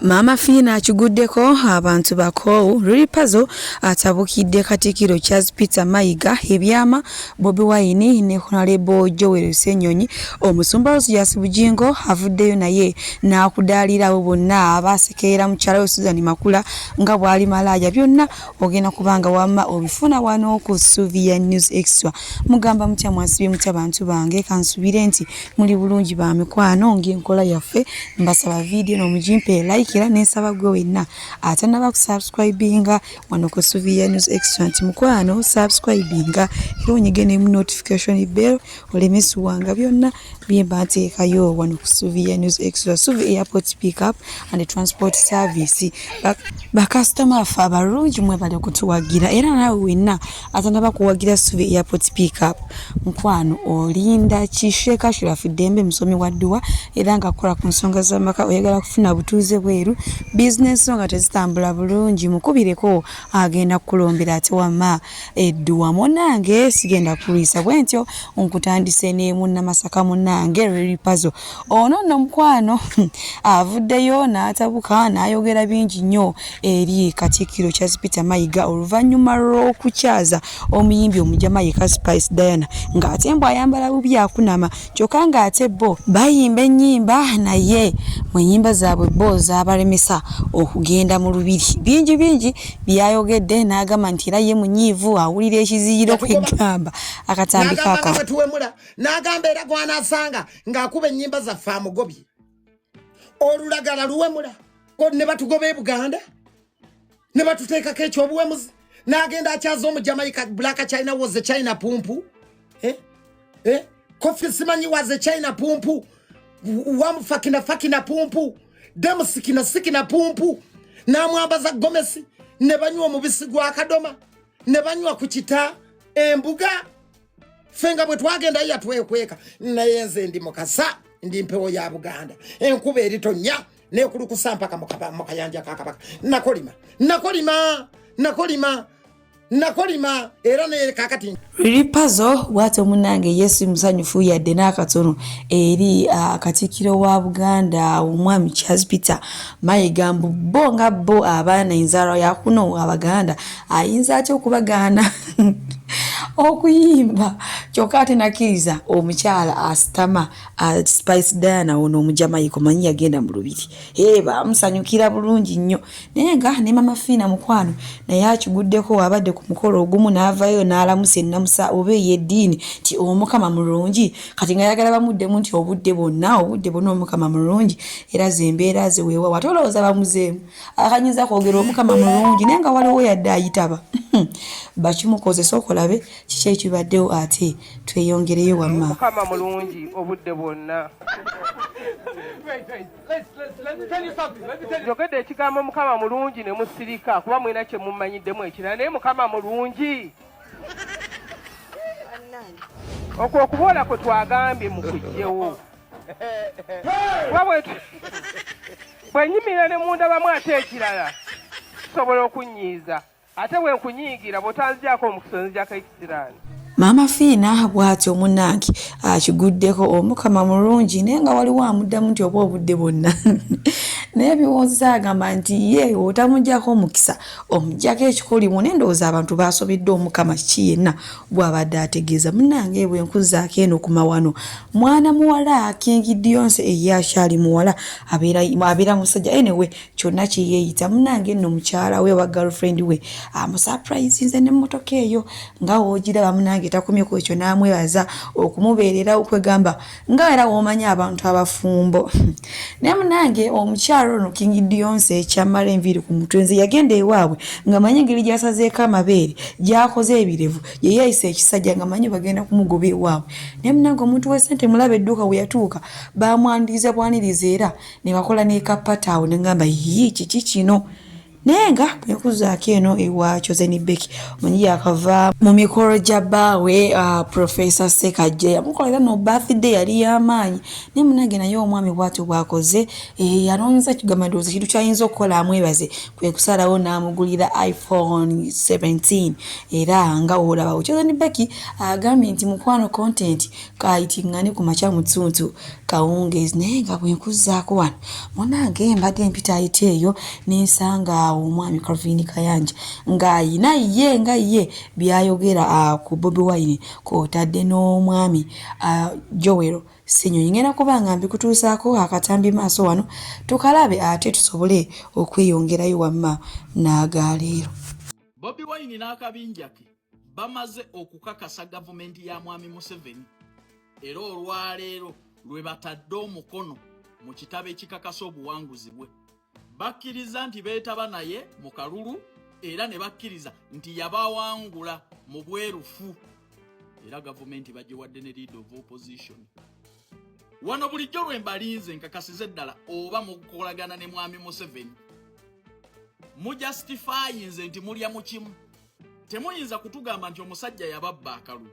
Maama Fiina akiguddeko abantu bakoowu. Luli Pazo atabukidde Katikkiro Charles Peter Mayiga ebyama Bobi Wine ne Honalebo Joel Ssenyonyi. Omusumba Ozias Bugingo avuddeyo naye n'akudaalira abo bonna abaasekerera mukyala we Susan Makula nga bw'ali malaaya. Byonna ogenda kuba nga wamma obifuna wano ku Suvia News Extra. Mugamba mutya, mwasibye mutya bantu bange? Kansubire nti muli bulungi ba mikwano. Ng'enkola yaffe, mbasaba vidiyo n'omugimpe like, era nensaba gwe wenna atanaba kusubscribinga wano ku Suvia News Extra nti mukwano subscribinga era onyige ne notification bell oleme suwanga byonna byemba nteekayo wano ku Suvia News Extra. Suvi Airport Pickup and Transport Service, bakasitoma baffe abalungi, mwebale kutuwagira. Era naawe wenna atanaba kuwagira Suvi Airport Pickup, mukwano olinda ki? Sheikh Ashraf Ddembe musomi wa dduwa era ng'akola ku nsonga z'amaka. Oyagala kufuna butuuze bweru, bizinensi zo nga tezitambula bulungi, mukubireko, agenda kukulombera ate wamma edduwa. Munnange, sigenda kulwisa bwe ntyo, nkutandise ne munnamasaka munnange Lil Pazo. Ono nno mukwano avuddeyo n'atabuka n'ayogera bingi nnyo eri Katikkiro Charles Peter Mayiga oluvannyuma lw'okukyaza omuyimbi Omujamayika Spice Diana ng'ate mbu ayambala bubi, akunama, kyokka ng'ate bo bayimba ennyimba naye mu nnyimba zaabwe bo zaabalemesa okugenda mu lubiri. Bingi bingi byayogedde n'agamba nti era ye munyiivu, awulira ekiziyiro, kwegamba akatambi n'agamba nga kaaka bwe tuwemula, n'agamba era gw'anaasanga ng'akuba ennyimba zaffe amugobye. Olulagala luwemula. Ko ne batugoba e Buganda ne batuteekako ekyobuwemuzi, n'agenda akyaza Omujamaika Black China was a China pumpu, eh? Eh? Kofi simanyi was a China pumpu, wamufakina fakina pumpu, demusikina sikina pumpu, n'amwambaza gomesi ne banywa omubisi gwa kadoma ne banywa ku kita embuga. Ffe nga bwe twagendayo yatwekweka, naye nze ndi mukasa, ndi mpewo ya Buganda, enkuba eritonya nekulukusa mpaka mu kayanja ka kabaka. Nakolima, nakolima, nakolima, nakolima, era naye kakati. Lil Pazo bw'atyo munnange ye si musanyufu yadde n'akatono eri Katikkiro wa Buganda omwami Charles Peter Mayiga, mbu bo nga bo abaana enzaalwa ya kuno Abaganda ayinza atya okubagaana okuyimba, kyokka ate nakkiriza omukyala asitama Spice Diana ono Omujamayika, omanyi yagenda mu lubiri, ee bamusanyukira bulungi nnyo. Naye nga ne Mama Fiina mukwano naye akiguddeko, abadde ku mukolo ogumu n'avayo n'alamusa ennamusa oba ey'eddiini nti Omukama mulungi. Kati nga yagala bamuddemu nti obudde bwonna, obudde bwonna Omukama mulungi, era ze embeera ze weewawo. Ate olowooza bamuzeemu akanyinza kwogera Omukama mulungi, naye nga waliwo yadde ayitaba bakimukozesa okolabe kiki ekibaddewo, ate tweyongereyo wamma. Mukama mulungi obudde bwonna. Njogedde ekigambo Mukama mulungi ne musirika kuba mulina kye mummanyiddemu ekirala, naye Mukama mulungi. Okwo okuboola kwe twagambye mukuggyewo, kuba bwe nyimirira ne mundabamu ate ekirala kisobola okunnyiiza, ate bwe nkunyiigira bw'otanzigyako omukisa onzigyako ekisiraani. Maama Fiina bw'atyo munnange akiguddeko, Omukama mulungi, naye nga waliwo amuddamu nti oba obudde bwonna, naye biwunzisa agamba nti ye otamugyako omukisa omugyako ekikolimu. Naye ndowooza abantu basobedde Omukama kiki yenna gw'abadde ategeeza. Munnange, bwe nkuzaako eno ku mawano, mwana muwala King Deyonce eye akyali muwala, abeera musajja, anyway kyonna kyeyeeyita. Munnange nno mukyala we oba girlfriend we amusurprisinze n'emmotoka eyo nga woogiraba. Munnange takomye ku ekyo, n'amwebaza okumubeerera, okwegamba nga era w'omanyi abantu abafumbo. Naye munnange omukyala ono King Deyonce ekyamala enviiri ku mutwe, nze yagenda ewaabwe nga manyi engeri gy'asazeeko amabeere, gy'akoze ebirevu, ye yeeyisa ekisajja nga manyi bagenda kumugoba ewaabwe. Naye munnange omuntu w'essente, mulaba edduuka we yatuuka baamwaniriza bwaniriza era ne bakola n'ekapata awo, ne ŋŋamba, yii, kiki kino? Naye nga bwenkuzaako eno ewa Chosen Becky, omanyi yakava mu mikolo gya bbaawe Professor Ssekajja, yamukolera no birthday yali y'amaanyi. Naye munange naye omwami bw'atyo bw'akoze, yanoonyeza kigamba ndowooza ekintu ky'ayinza okukola amwebaze kwe kusalawo n'amugulira iPhone 17. Era nga w'olaba Chosen Becky agambye nti mukwano content kayitiŋŋane ku makya mu ttuntu kawungeezi. Naye nga bwe nkuzzaako wano munange mbadde mpitaayita eyo ne nsanga awo omwami Calvin Kayanja ng'ayina ye nga ye by'ayogera ku Bobi Wine kw'otadde n'omwami Joel Ssenyonyi. Ngenda kuba nga mbikutuusaako akatambi maaso wano tukalabe ate tusobole okweyongerayo wamma n'agaleero. Bobi Wine n'akabinja ke bamaze okukakasa gavumenti ya Mwami Museveni era olwaleero lwe batadde omukono mu kitabo ekikakasa obuwanguzi bwe. Bakkiriza nti beetaba naye mu kalulu era ne bakkiriza nti yabawangula mu bwerufu era gavumenti bagiwadde ne leader of opposition. Wano bulijjo lwe mbalinze nkakasize ddala oba mukolagana ne Mwami Museveni mujustifyinze nti mulya mu kimu. Temuyinza kutugamba nti omusajja yababba akalulu.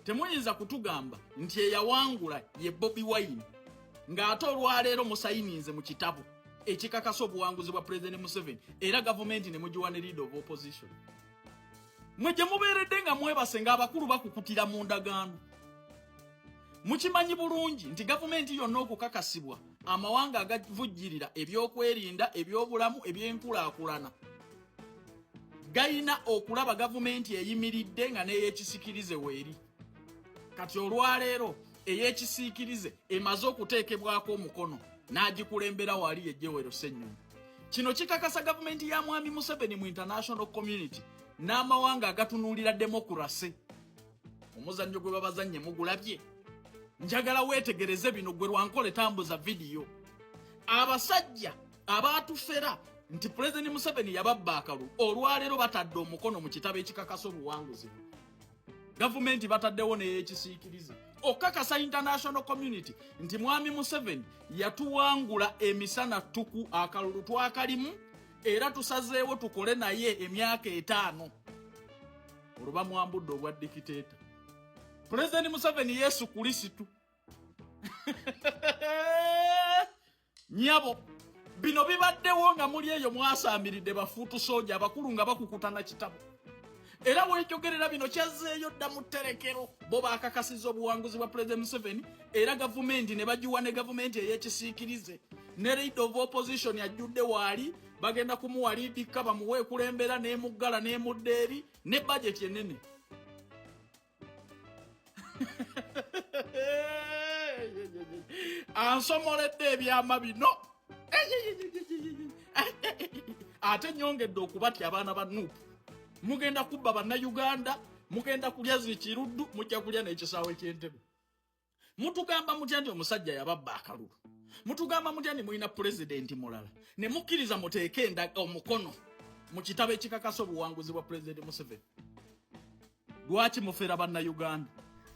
Temuyinza kutugamba nti eyawangula ye Bobi Wine ng'ate olwaleero musayininze mu kitabo ekikakasa obuwanguzi bwa President Museveni era gavumenti ne mugiwa ne leader of opposition. Mwe gye mubeeredde nga mwebase ng'abakulu bakukutira mu ndagaano. Mukimanyi bulungi nti gavumenti yonna okukakasibwa amawanga agavujjirira ebyokwerinda, ebyobulamu, ebyenkulaakulana gayina okulaba gavumenti eyimiridde nga n'eyekisikirize weeri. Kati olwaleero ey'ekisiikirize emaze okuteekebwako omukono n'agikulembera wali ye Joel Ssenyonyi. Kino kikakasa gavumenti ya Mwami Museveni mu international community n'amawanga agatunuulira demokurasi. Omuzannyo gwe babazannye mugulabye. Njagala weetegereze bino gwe Lwankole tambuza vidiyo. Abasajja abaatufera nti Pulezidenti Museveni yababba akalulu olwaleero batadde omukono mu kitabo ekikakasa obuwanguzi bwe. Gavumenti bataddewo n'eyekisiikirize okukakasa international community nti Mwami Museveni yatuwangula emisana ttuku, akalulu twakalimu era tusazeewo tukole naye emyaka 5. Olwo bamwambudde obwa dikiteeta. Pulezidenti Museveni Yesu Kulisitu. Nyabo, bino bibaddewo nga muli eyo mwasaamiridde bafuutu sooja abakulu nga bakukuta na kitabo. Era weejogerera bino kyazzeeyo dda mu tterekero. Bo baakakasizza obuwanguzi bwa Pulezidenti Museveni era gavumenti ne bagiwa ne gavumenti ey'ekisiikirize. Ne leader of opposition ajjudde waali, bagenda kumuwa liidikka bamuwe ekulembera n'emuggala n'emudda eri ne bajeti ennene. Ansomoledde ebyama bino. Ate nyongedde okubatya abaana ba Nuupu. Mugenda kubba bannayuganda, mugenda kulya zikiruddu, mujja kulya n'ekisaawe ky'entebe. Mutugamba mutya nti omusajja yababba akalulu? Mutugamba mutya nti mulina pulezidenti mulala? Ne mukkiriza muteeke omukono mu kitabo ekikakasa obuwanguzi bwa Pulezidenti Museveni. Lwaki mufera bannayuganda?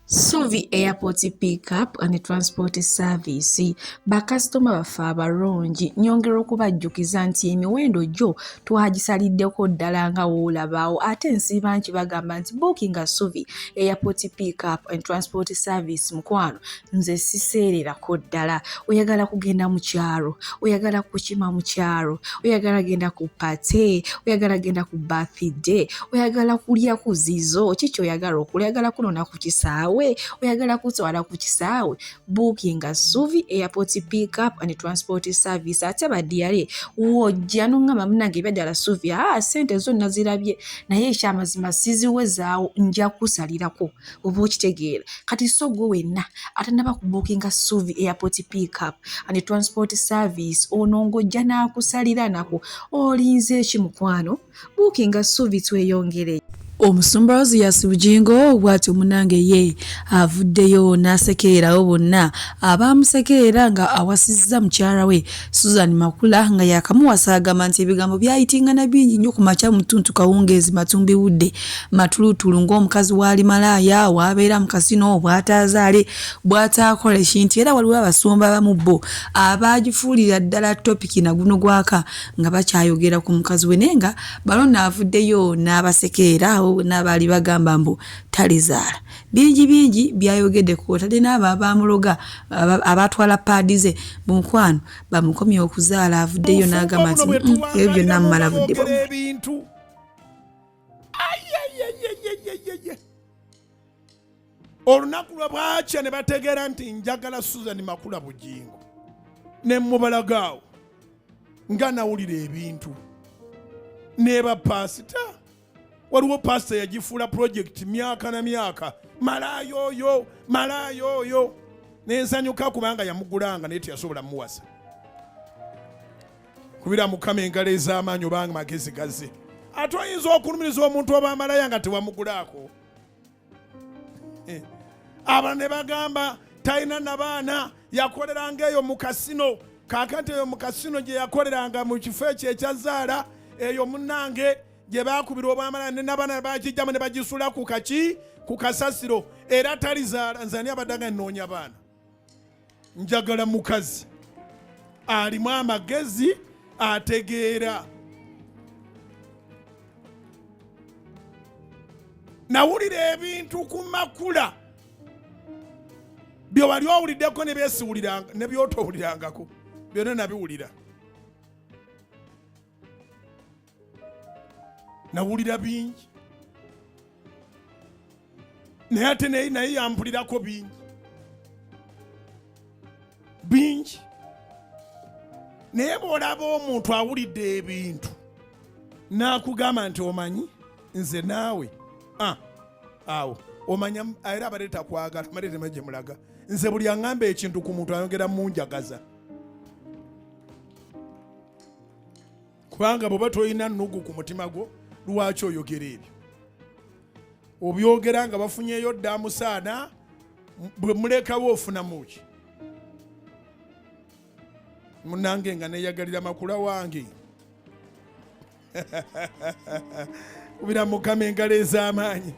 Suvi Airport Pickup and Transport Service, bakasitoma baffe abalungi, nyongera okubajjukiza nti emiwendo gyo twagisaliddeko ddala nga woolabaawo. Ate nsiiba nkibagamba nti bookinga Suvi Airport Pickup and Transport Service mukwano, nze siseererako ddala. Oyagala kugenda mu kyalo, oyagala kukima mu kyalo, oyagala genda ku pate, oyagala genda ku birthday, oyagala kulya ku zizo, ki ky'oyagala okulya, oyagala kunona ku kisaawe, oyagala kutwala ku kisaawe, bookinga Suvi Airport Pickup and Transport Service. Ate badiyale wojja n'oŋŋamba munnange ebyaddala Suvi, ssente zo nazirabye naye ekyamazima siziwezaawo, nja kusalirako oba okitegeera. Kati so gwe wenna atannaba kubookinga Suvi Airport Pickup and Transport Service, ono ng'ojja n'akusalira nako, olinze ki mukwano? Bookinga Suvi tweyongere. Omusumba Ozias Bugingo bw'atyo munnange ye avuddeyo n'asekererawo bonna abaamusekerera nga awasizza mukyala we Susan Makula nga yaakamuwasa. Agamba nti ebigambo byayitingana bingi nnyo ku makya mu ttuntu kawungeezi matumbibudde matulutulu ng'omukazi w'ali malaaya w'abeera mu kasino bw'ataazaale bw'ataakola ekintu era waliwo abasumba abamu bo abaagifuulira ddala topiki na guno gwaka nga bakyayogera ku mukazi we naye nga bano nno avuddeyo n'abasekeera abo bonna abaali bagamba mbu talizaala. Bingi bingi by'ayogedde kw'otadde n'abo abaamuloga abaatwala paadi ze mu mukwano bamukomye okuzaala avuddeyo n'agamba nti ebyo byonna mumala budde bwammwe. Ebintu olunaku lwe bwakya ne bategeera nti njagala Susan Makula Bugingo ne mubalagaawo nga nawulira ebintu neba paasita waliwo paasita yagifuula pulojekiti myaka na myaka malaayo oyo malaayo oyo nensanyuka kubanga yamugulanga naye teyasobola muwasa kubira mukama engalo ez'amaanyi obanga magezi gaze ate oyinza okulumiriza omuntu oba amalaya nga tewamugulaako Eh, abalala ne bagamba talina nabaana yakoleranga eyo mu kasino kakati eyo mu kasino gye yakoleranga mu kifo ekyo ekyazaala eyo munnange gye baakubira obwamala ne nabaana bagijjamu ne bagisula ku kaki ku kasasiro era talizaala nze ani abadde nga nnoonya baana njagala mukazi alimu amagezi ategeera nawulira ebintu ku makula bye wali owuliddeko ne byotowulirangako byonna nabiwulira nawulira bingi naye ate naye naye yampulirako bingi bingi naye bw'olaba omuntu awulidde ebintu n'akugamba nti omanyi nze naawe ah, awo omanya era abadde takwagala amadde temanyi gye mulaga nze buli aŋŋamba ekintu ku muntu ayongera munjagaza kubanga bw'oba tolina nnugu ku mutima gwo lwaki oyogera ebyo obyogera nga bafunyeyo dda musaana bwe mulekawo ofunamuki munange nga neyagalira makula wange kubira mukama engalo ez'amaanyi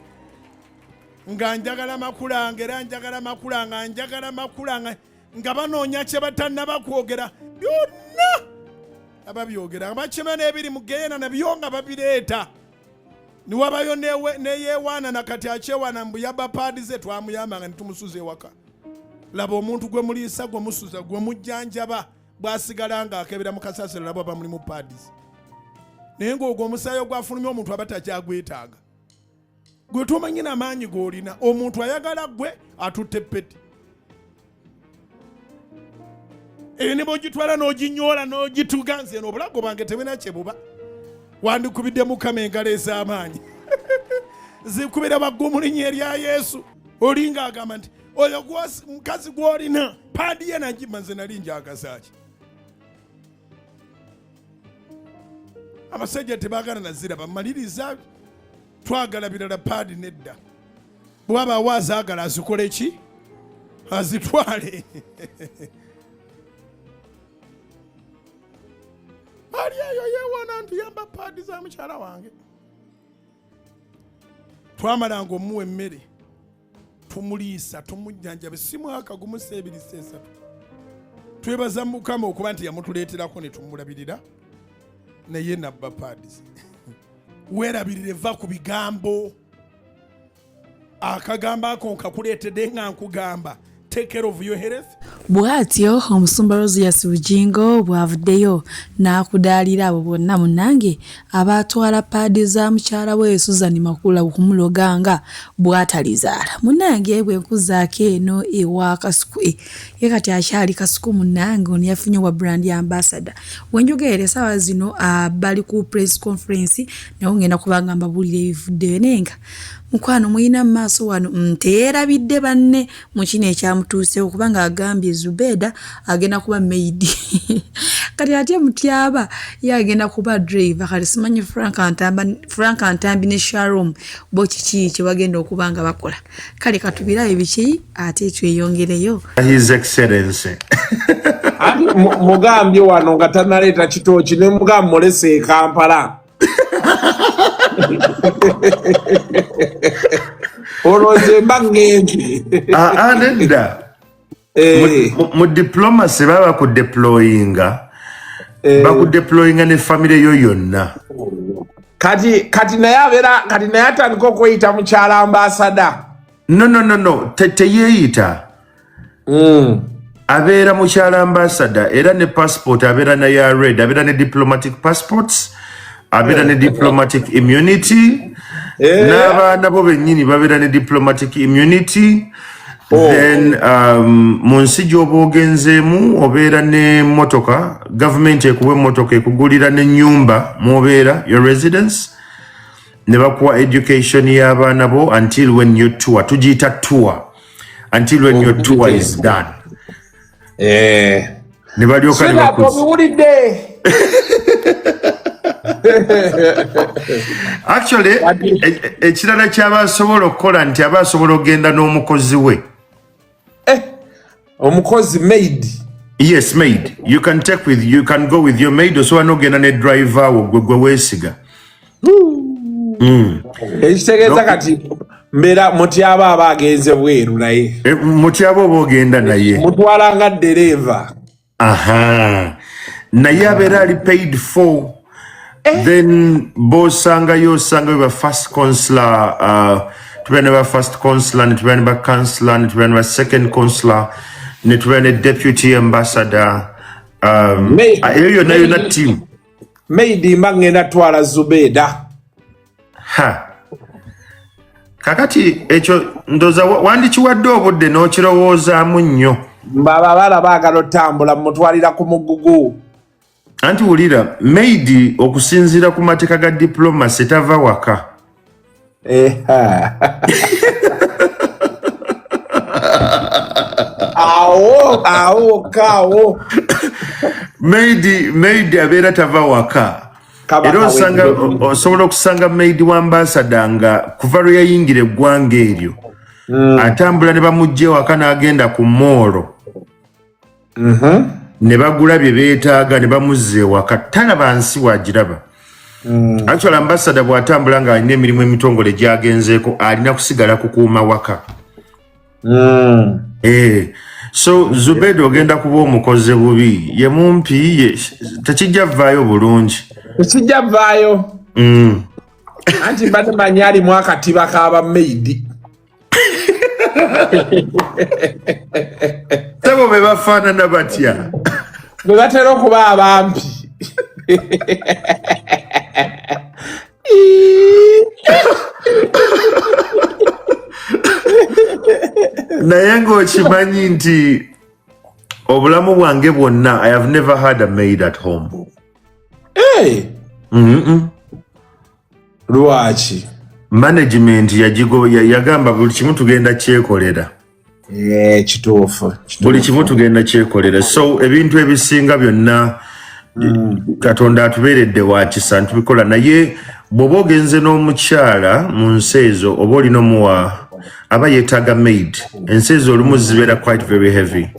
nga njagala makulanga era njagala makula nga njagala makula nga nga banoonya kye batannaba kwogera byonna ababyogera bakima n'ebiri mu geena nabyo nga babireeta niwabayo neyewaana nakati akyewaana mbu yabba paadi ze twamuyamba nga netumusuza ewaka laba omuntu gwe muliisa gwe musuza gwe mujjanjaba bwasigala nga akebera mu kasasiro laba bamulimu paadi ze naye ngaogwo omusaayi ogwafulumya omuntu aba takyagwetaaga gwe tomanyi namaanyi g'olina omuntu ayagala gwe atutte peti eyo ne bwogitwala n'oginyoola n'ogituga nze eno obulago bwange tebulina kye buba wandikubidde mukama engalo ez'amaanyi zikubira waggulu mu linnya erya yesu olinga agamba nti oyo mukazi gw'olina paadi ye nagima nze nali njagazaaki abasajja tebagala naziraba maliriza twagala birala paadi nedda bwabaawo azaagala azikole ki azitwale ali eyo yewana nti yamba paadi za mukyala wange twamalanga omuwa emmere tumuliisa tumujjanjabe si mwaka gumu si ebiri si esatu twebaza mukama okuba nti yamutuleeterako ne tumulabirira naye nabba paadi weerabirire va ku bigambo akagambo ako nkakuleetedde nga nkugamba take care of your health. Bw'atyo Omusumba Rosius Bugingo bw'avuddeyo n'akudaalira abo bonna munnange abaatwala paadi za mukyala we Susan Makula okumuloga nga bw'atalizaala. Munnange bwe nkuzaako eno ewa Kasuku eh, ye kati akyali Kasuku munnange ono yafunye obwa brand ambassador. We njogerera essaawa zino ah, bali ku press conference naye ngenda kuba nga mbabuulira ebivuddeyo naye nga Mukwano muyina mu maaso wano teyeerabidde banne mu kino ekyamutuuseewo kubanga agambye Zubeda agenda kuba maid kati ate Mutyaba ye agenda kuba driver. Kati simanyi Frank Ntambi ne Sharom bo kiki kye bagenda okuba nga bakola. Kale katubirabe biki ate tweyongereyo. His Excellency. Mugambye wano nga tanaleeta kitooki ne mugamba mulese e Kampala. Olwo nze mba ŋŋenze. Aa nedda. Mu diplomacy baba bakudeployinga. Bakudeployinga ne famire yo yonna. Kati naye abeera kati naye atandika okweyita mukyala ambasada. No no no no teyeeyita. Abeera mukyala ambassador era ne passport abeera na ya red, abeera ne diplomatic passports, abeera ne diplomatic immunity, n'abaana bo bennyini babeera ne diplomatic immunity. Then mu nsi gy'oba ogenzeemu obeera ne motoka, gavumenti ekuwa emmotoka, ekugulira n'ennyumba mw'obeera, your residence, ne bakuwa education y'abaana bo until when your tour, tugiyita tour, until when your tour is done. Ne balyoka ne Sweetheart, bakuza. obiwulidde? Actually, ekirala kyaba asobola okukola nti aba asobola okugenda n'omukozi we. Omukozi maid. Yes, maid. You can take with, you can go with your maid, osobola n'ogenda ne driver wo gwe weesiga. Ekitegeeza kati mbeera Mutyaba aba agenze bweru naye. Mutyaba oba ogenda naye. Mutwala nga ddereeva. Aha. Naye abeera ali paid for. Then b'osangayo osangayo ba first consular, tubeera ne ba first consular, ne tubeera ne ba consular, ne tubeera ne ba second consular, ne tubeera ne deputy ambassador. Eyo yonna yonna team. Maid mba ngenda twala Zubeda. Ha. Kakati ekyo ndoza wandikiwadde obudde n'okirowoozaamu nnyo. Mbaba abaana baagala otambula mutwalira ku mugugu. Anti wulira, maid okusinziira ku mateeka ga diplomacy tava waka. Awo awo kaawo. Maid abeera tava waka. Era osanga osobola okusanga maid wa ambassador nga kuva lwe yayingira eggwanga eryo atambula ne bamugja ewaka n'agenda ku mall. Ne bagula bye beetaaga ne bamuzza ewaka, talaba nsi wagiraba. Actually ambassador bw'atambula ng'alina emirimu emitongole gy'agenzeeko alina kusigala kukuuma waka. So Zubeda ogenda kuba omukoze bubi, ye mumpi ye tekijja vaayo bulungi. Tekijja vaayo. Anti mbadde manyi alimu akatiba k'aba maid. Sebo be bafaanana batya? Be batera okuba abampi. Naye ng'okimanyi nti obulamu bwange bwonna I have never had a maid at home. Hey. Lwaki? Management yagigo yagamba buli kimu tugenda kyekolera. Kituufu. Buli kimu tugenda kyekolera. So ebintu ebisinga byonna Katonda atubeeredde wa kisa ntubikola, naye bw'oba ogenze n'omukyala mu nsi ezo oba olina omuwa aba yeetaaga maid. Ensi ezo olumu zibeera quite very heavy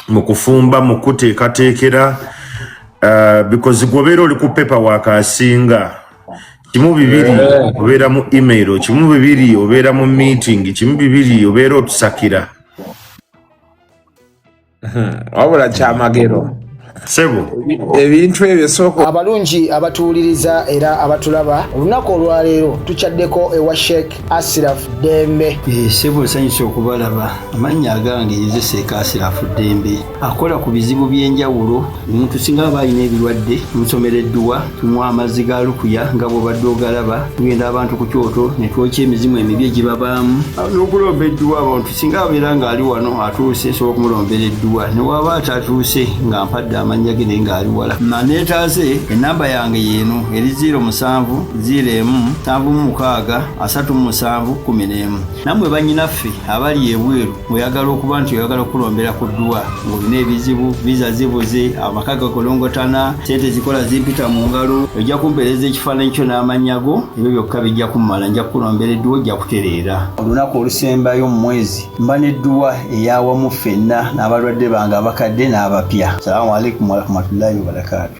mu kufumba, mu kuteekateekera, because gw'obeera oli ku paperwork asinga kimu bibiri obeera mu email, kimu bibiri obeera mu meeting, kimu bibiri obeera otusakira. Wabula kyamagero. Sebo. Ebintu ebyo sooka. Abalungi abatuwuliriza era abatulaba, olunaku olwaleero tukyaddeko ewa Sheikh Asiraf Ddembe. Sebo nsanyuse okubalaba. Amannya agange nze Sheikh Asiraf Ddembe, akola ku bizibu by'enjawulo. Omuntu singa aba alina ebirwadde tumusomera edduwa, tumuwa amazzi ga lukuya nga bw'obadde ogalaba, tugenda abantu ku kyoto ne twokya emizimu emibi egibabaamu n'okulomba edduwa. Abantu singa abeera ng'ali wano atuuse, nsobola okumulombera edduwa, ne waba atatuuse nga mpadde amazzi. amannya ge naye ng'ali wala. Neetaase ennamba yange yeeno eri 0 7 0 1 7 6 37 11. Nammwe bannyinaffe abali ebweru ng'oyagala okuba nti oyagala okukulombera ku dduwa ng'olina ebizibu, viza zibuze, amaka gakolongotana, ssente zikola zimpita mu ngalo, ojja kumpeereza ekifaananyi kyo n'amannya go, ebyo byokka bijja kummala, nja kukulombera edduwa ojja kutereera. Olunaku olusembayo mu mwezi mba n'edduwa ey'awamu ffenna n'abalwadde bange abakadde n'abapya. Salaamu alaikum warahmatullahi wabarakaatu.